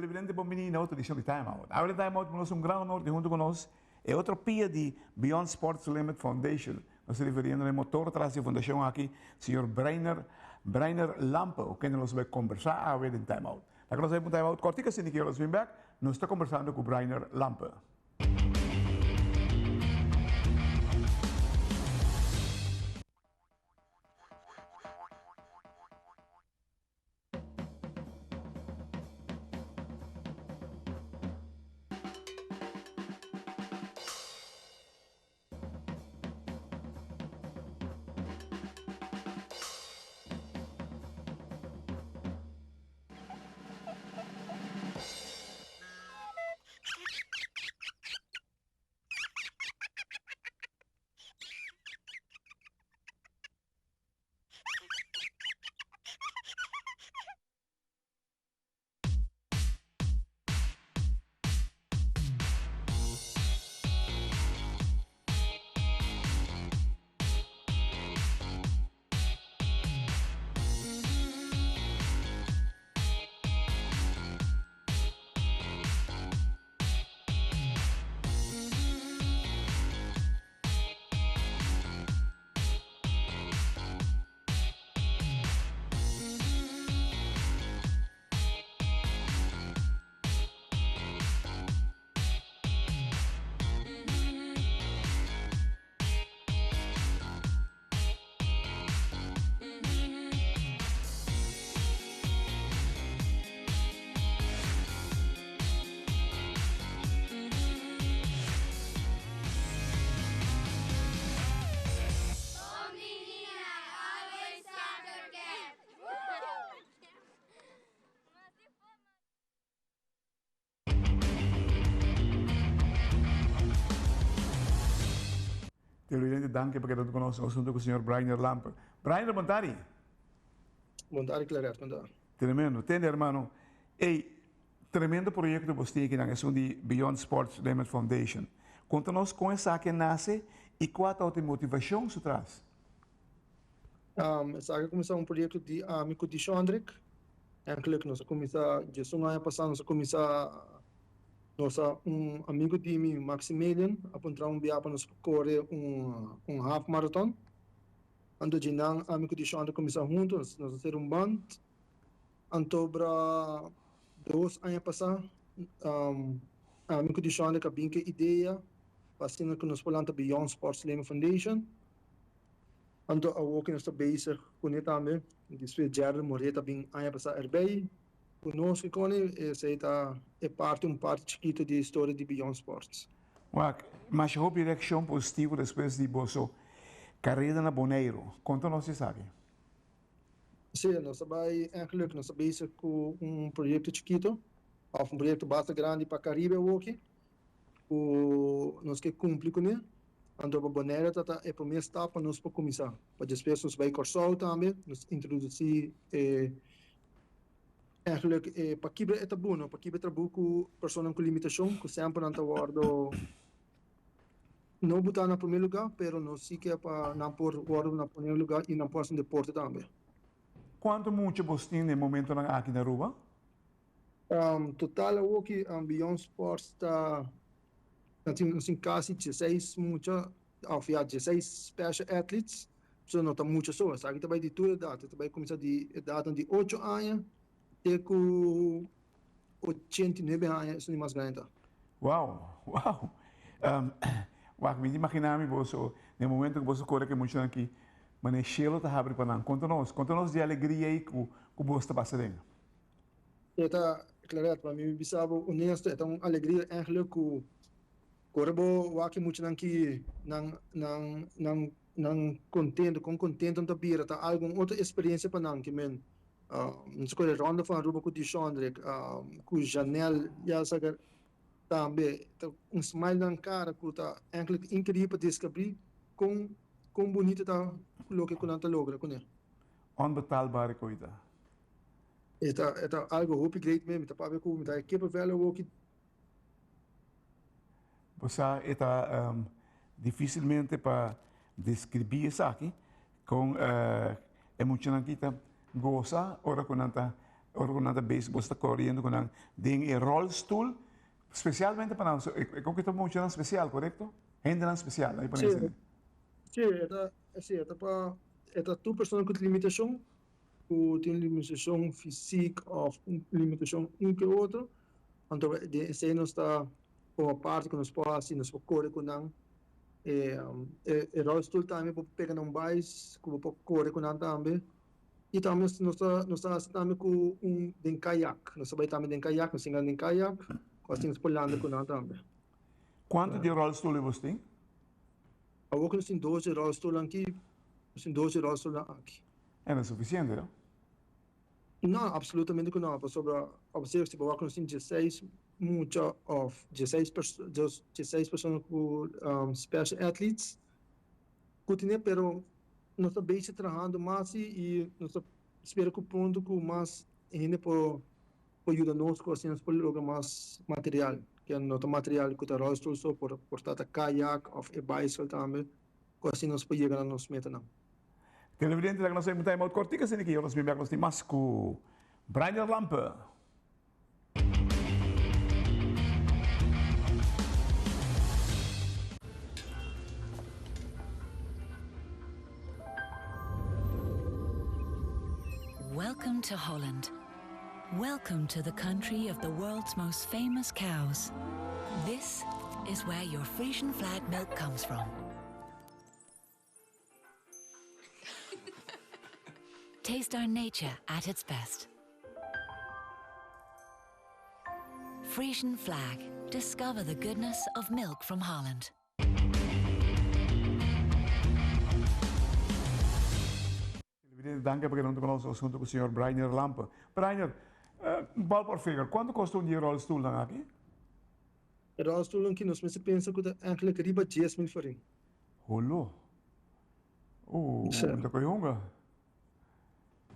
Televidente bon bini na otro edicion di Time Out. Awe den Time Out nos un gran honor di hunto cu nos e otro pia di Beyond Sports Limit Foundation. Nos ta referiendo na e motor tras di e fundacion aki, señor Breiner Breiner Lampe, cu kende nos bai conversa awe den Time Out. Laga nos bai pa un Time Out cortico asina ki nos bin bek, nos ta conversando cu Breiner Lampe. Televidente danki pa keda ku nos asuntu ku señor Brainer Lamper. Brainer bon tardi. Bon tardi Claret, kon ta? Tremendo. Tende hermano, ey, tremendo proyecto bos tin akinan, esun di Beyond Sports Limit Foundation. Konta nos kon esaki a nase i kua ta e motivashon su tras? Esaki a kuminsá un proyekto di ami ku Dishondrick. Enkelijk nos a kuminsá diesun aña pasá nos a kuminsá nos a un amigu di mi Maximilian a puntra un bia pa nos kore un un half marathon. Anto djinan ami ku Dishondrick kuminsá huntu nos a ser un band. Anto bra dos aña pasá ami ku Dishondrick a bin ku e idea pa asina ku nos por lanta Beyond Sports Limit Foundation. Anto awor ku nos ta bezig kuné tambe, despues Gerald Moret a bin aña pasá erbei ku nos ku kone, esei ta e parti, un parti chikitu di e historia di Beyond Sports. Wak, masha hopi reakshon positivo despues di boso kareda na Boneiru. Konta nos esaki. Sí, nos a bai eigenlijk, nos ta bezig ku un proyekto chikitu, òf un proyekto basta grandi pa Karibe awoki, ku nos ke kumpli kuné. Anto pa Bonaire ta ta e promé stap pa nos por kuminsá. Pa despues nos bai Kòrsou tambe, nos introdusí e eigenlijk e pa kibra e tabú no, pa kibra e tabú ku personanan ku limitashon ku semper nan ta wòrdu no butá na promé lugá, pero nos si ke pa nan por wòrdu na promé lugá i nan por hasi un deporte tambe. Kuantu mucha bos tin na e momentonan aki na Aruba? Total awoki Beyond Sports ta nos tin kasi dieseis mucha of ya dieseis special athletes so no ta mucha so esaki ta bai di tur edat ta bai kuminsá di edatnan di ocho aña te ku ochenta i nuebe aña esun di mas grandi ta. Wow wow wak mi ta imagina mi boso den momento ku boso kore ku e muchanan aki manera e shelo ta habri pa nan konta nos konta nos di e alegria ei ku boso ta pasa den. E ta, Claret, pa mi bisa bo honesto, e ta un alegria eigenlijk ku ora bo wak e muchanan ki nan nan nan nan kontento, kon kontento nan ta bira, ta algu un otro eksperensia pa nan, ke men nos a kore Ronde van Aruba ku Dishondrick, ku Janel ya sa tambe, ta un smile nan kara ku ta eigenlijk inkreibel pa deskabri kon kon bunito ta loke ku nan ta logra kuné. Onbetaalbare koita. E ta e ta algo hopi great me, mi ta papia ku mi ta e kippenvel awoki. Bo sa e ta dificilmente pa describi esaki con e muchanan ki ta goza ora cu nan ta. Ora ku nan ta bezig bo sta koriendo ku nan den e rolstoel, spesialmente pa nan, e koki ta muchanan spesial, korekto? Hendenan spesial, nan pone asina. Sí, e ta, sí, e ta pa, e ta tur persona ku tin limitashon, ku tin limitashon fisik òf un limitashon un ke otro, anto den esei nos ta forma parti ku nos por hasi, nos por kore ku nan. E e rolstoel tambe bo por pega na un bais ku bo por kore ku nan tambe. I tambe nos ta nos ta hasi tambe ku un den kayak, nos ta bai tambe den kayak, nos tin den kayak, ku asina nos por landa ku nan tambe. Kuantu di rolstoel bos tin? Awor ku nos tin dos di rolstoelnan aki, nos tin dos di rolstoelnan aki. E no sufisiente, no? No, absolutamente ku no, pasobra op zich si bo wak nos tin dieseis mucha òf dieseis dieseis persona ku special athletes ku tene pero nos ta bezig trahando mas i nos ta spera ku pronto ku mas hende por por yuda nos ku asina nos por logra mas material, ke no ta material ku ta rolstoel so, por por ta ta kayak òf e baiskel tambe ku asina nos por yega na nos metanan. Televidente laga nos un time out kortiku asina ki nos bin bek nos tin mas ku Brainer Lampe. Welcome to Holland. Welcome to the country of the world's most famous cows. This is where your Frisian flag milk comes from. Taste our nature at its best. Frisian flag. Discover the goodness of milk from Holland. Televidente, danki pa keda huntu ku nos asuntu ku señor Brainer Lampe. Brainer, ballpark figure, kuantu kosta un di e rolstoelnan aki? E rolstoelnan aki nos mester pensa ku ta eigenlijk riba 10,000 florin. Holo. Uh, ta kohe hunga.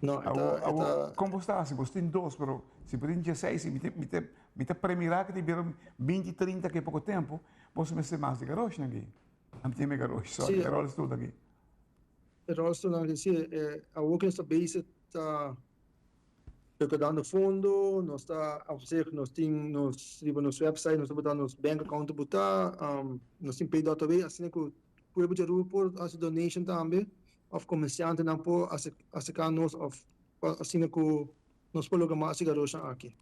No, e ta, e ta. Kon bo sta hasi? Bo tin dos, pero si bo tin dieseis, mi ta, mi ta, mi ta premirá ku ta bira binti, trinta aki poko tempu, bo mester mas di garoshinan aki. Ami tin mi garoshi, sorry, e rolstoelnan aki. E rolstoelnan aki, si, e awor ku nos ta bezig ta recaudando fondo, nos ta op zich, nos tin nos riba nos website, nos ta bota nos bank account ta bota, nos tin pay.aw, asina ku pueblo di Aruba por hasi donation tambe, of comerciantenan por acerca nos of asina ku nos por logra mas e garosnan aki.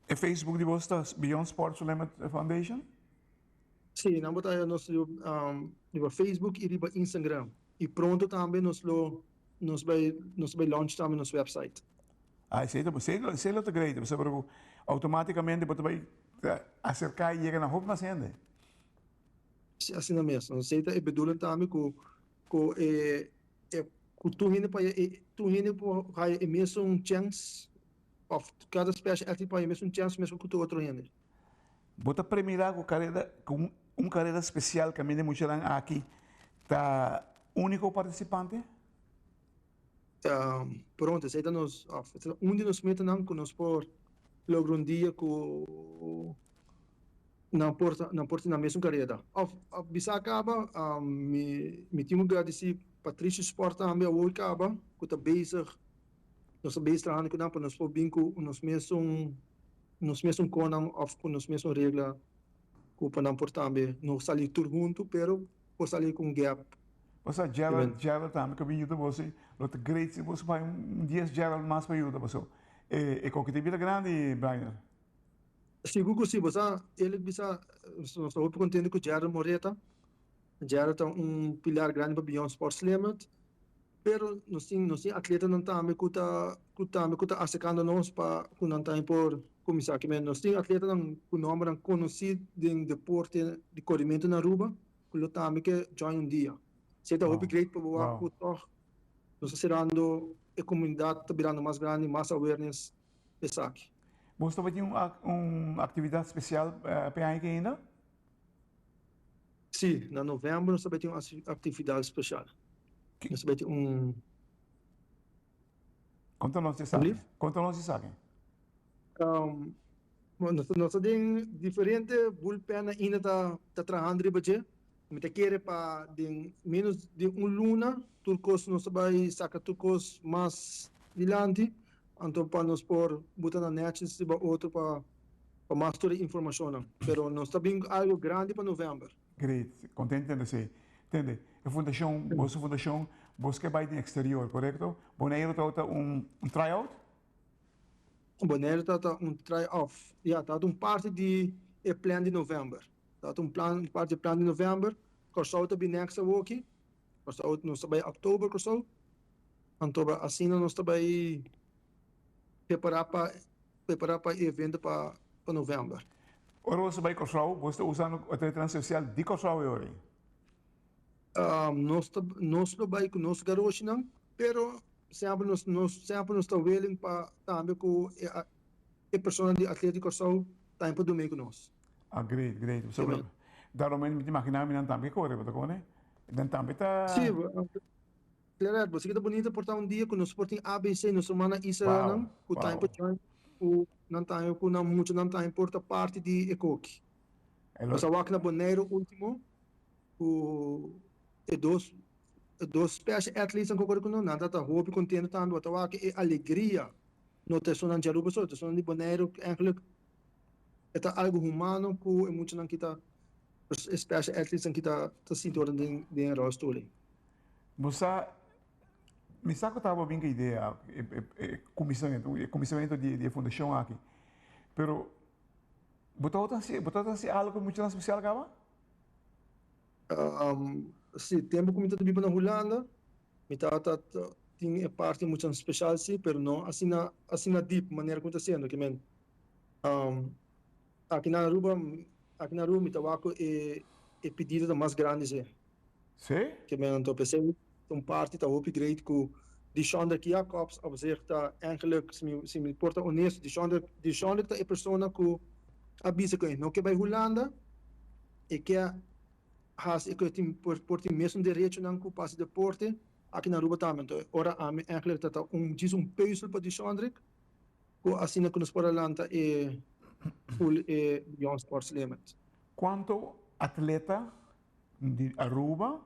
E Facebook di bos ta Beyond Sports Limit Foundation? Sí, nan por ta haya nos riba Facebook y riba Instagram. Y pronto tambe nos lo nos bay nos bay launch tambe nos website. Ah, esey ta esey esey lo ta great, pasobra ku automaticamente bo ta bay acerca y yega na hopi mas hende. Sí, asina mes. Esey ta e bedoeling tambe ku ku e e ku tur hende por haya e tur hende por haya e mesun chèns òf kada special athlete por haya e mesun chèns meskos ku tur otro hende. Bo ta premira ku kareda ku un kareda spesial kaminda e muchanan aki ta úniko partisipante? Pronto, esei ta nos òf esei ta un di nos metanan ku nos por logra un dia ku nan por ta nan por tin nan mesun kareda. Òf bisa kaba mi mi tin ku gradisí Patricio Sport tambe awor kaba ku ta bezig nos ta bezig trahando ku nan pa nos por bin ku nos mesun nos mesun konan òf ku nos mesun regla ku pa nan por tambe no sali tur huntu pero por sali ku un gap. Osea Gerald Gerald tambe ku a bin yuda bo si lo ta great si boso bai un dies Gerald mas pa yuda boso e e koki ta bira grandi Brainer. Sigur ku si bo sa el bisa nos ta hopi kontento ku Gerald Moreta Gerald ta un pilar grandi pa Beyond Sports Limit Pero nos tin nos tin atletanan tambe ku ta ku tambe ku ta aserkando nos pa ku nan tambe por kuminsá. Kimen nos tin atletanan ku nòmbernan konosí den deporte di korimentu na Aruba ku lo tambe ke join un dia. Esei ta hopi great pa bo wak ku tòg nos ta serando e komunidat ta birando mas grandi, mas awareness esaki. Boso tabatin un un aktividat spesial p'e aña aki ainda? Sí, na novèmber nos ta bai tin un aktividat spesial. Nos ta bai tin un. Konta nos di esaki. Konta nos di esaki. Nos ta den diferente bullpen ainda ta ta trahando riba dje. Mi ta kere pa den ménos di un luna tur kos nos ta bai saka tur kos mas dilanti. anto pa nos por buta nan netjes riba otro pa pa mas tur e informacionnan. Pero nos ta bin cu algo grandi pa november. Great, contento tende esey. Tende, e fundacion, boso fundacion, bos ke bay den exterior, corecto? Boneiru ta un try-out? Boneiru ta un try-off, ya, ta un parti di e plan di november. Ta un plan, un parti di e plan di november. Corsou ta bin next awoki. Corsou, nos ta bay october Corsou. Anto asina nos ta bay prepara pa prepara pa e evento pa pa november. Ora boso bai Kòrsou, boso ta usando atletanan spesial di Kòrsou e ora ei? Nos ta nos lo bai ku nos garoshinan, pero semper nos nos semper nos ta willing pa tambe ku e e personanan di atleta di Kòrsou tambe por dumei ku nos. Ah, great, great. Pasobra daarom mi ta imaginá mi nan tambe kore, bo ta kone? Nan tambe ta. Sí, Claret, bo si ki ta bunita por ta un dia ku nos por tin ABC, nos rumannan Israelnan ku ta por join ku nan ta ku nan muchanan ta por ta parti di e koki. Nos a wak na Boneiru ultimo ku e dos e dos special athletes nan ku a kore ku nos, nan ta hopi kontento tambe, bo ta wak e alegria no ta esunnan di Aruba so, ta esunnan di Boneiru eigenlijk e ta algu humano ku e muchanan ki ta e special athletes nan ki ta sinti ora den e rolstoel ei. Bo sa, mi sa ku tabata bin ku e idea, e kuminsamentu, e kuminsamentu di e fundashon aki, pero bo tabata hasi, bo tabata hasi algu muchu nan spesial kaba? Si, tempu ku mi tabata biba na Hulanda, mi tabata tin e parti muchu nan spesial si, pero no asina, asina dip manera ku mi ta hasiendo, ke men aki na Aruba, aki na Aruba mi ta wak ku e pedido ta mas grandi si. Sí? Ke men anto p'esei ta un parti ta hopi great ku Dishondrick Jacobs op zich ta eigenlijk, si mi si mi por ta honesto, Dishondrick Dishondrick ta e persona ku a bisa ku e no ke bai Hulanda, e ke hasi e ke tin por por tin mesun derechonan ku pa hasi deporte aki na Aruba tambe. Anto ora ami eigenlijk ta ta un djis un peuzel pa Dishondrick ku asina ku nos por a lanta e full e Beyond Sports Limit. Kuanto atleta di Aruba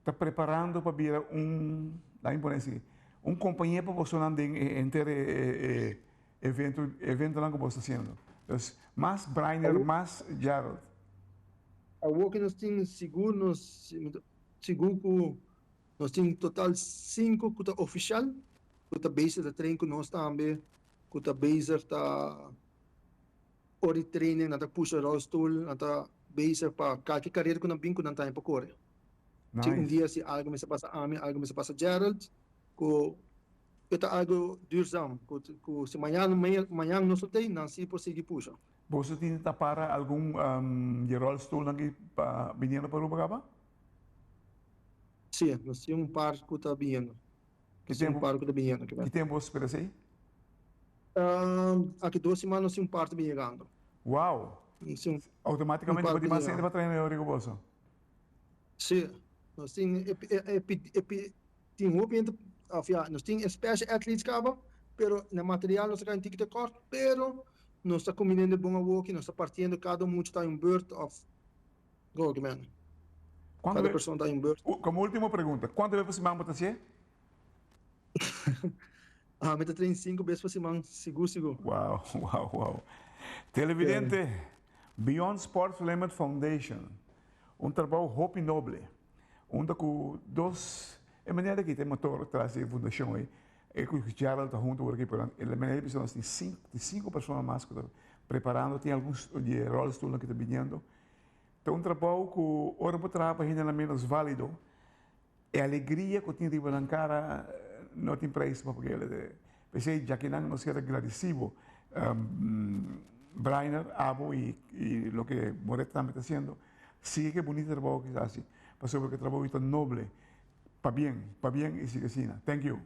ta preparando pa bira un, laat mi pone asi, un compañía pa bosonan den e henter e evento, eventonan cu boso ta haciendo. Dus mas Brainer, mas Gerald. Awor cu nos tin sigur nos sigur cu nos tin total cinco cu ta oficial cu ta bezig ta train cu nos tambe cu ta bezig ta Ora di training nan ta pusha rolstoel, nan ta bezig pa kalke karera ku nan bin ku nan ta pa kore. Si un dia si algu mester pasa ami, algu mester pasa Gerald, ku e ta algu duurzaam, ku ku si mañan mañan nos no tei, nan si por sigui pusha. Boso tin ta para algun di e rolstoelnan aki pa biniendo pa Aruba kaba? Si, nos tin un par ku ta biniendo. Ki tempu, un par ku ta biniendo. Ki tempu boso spera esei? Aki dos siman nos tin un par ta bin yegando. Wow! Automaticamente bo tin mas hende pa traina yori ku boso? Si, nos tin e tin hopi hende of ya nos tin e special athletes kaba pero na material nos ta kai un tiki tekort pero nos ta kuminendo bon awoki nos ta partiendo kada un mucha ta un beurt of go men kada persona ta un beurt. Komo ultimo pregunta, kuantu bes pa siman bo ta hasié? Mi ta train sinku bes pa siman sigur sigur. Wow, wow, wow. Televidente, Beyond Sports Limit Foundation, un trabou hopi noble, unda ku dos, e manera aki ta e motor tras di e fundashon ei, e ku Gerald ta huntu awor aki, pero e manera di bisa nos tin sinku, tin sinku persona mas ku ta preparando, tin algun di e rolstoelnan ku ta biniendo. Ta un trabou ku ora bo traha pa hendenan menos valido, E alegria ku tin riba nan kara no tin preis pa pag'el. P'esei djakinan nos kier a gradisí bo, Brainer, abo i loke Moreta tambe ta hasiendo. Sigui ku e bunita trabou ku ta hasi, pasobra ku e trabou ta noble. Pabien, pabien i sigui asina. Thank you.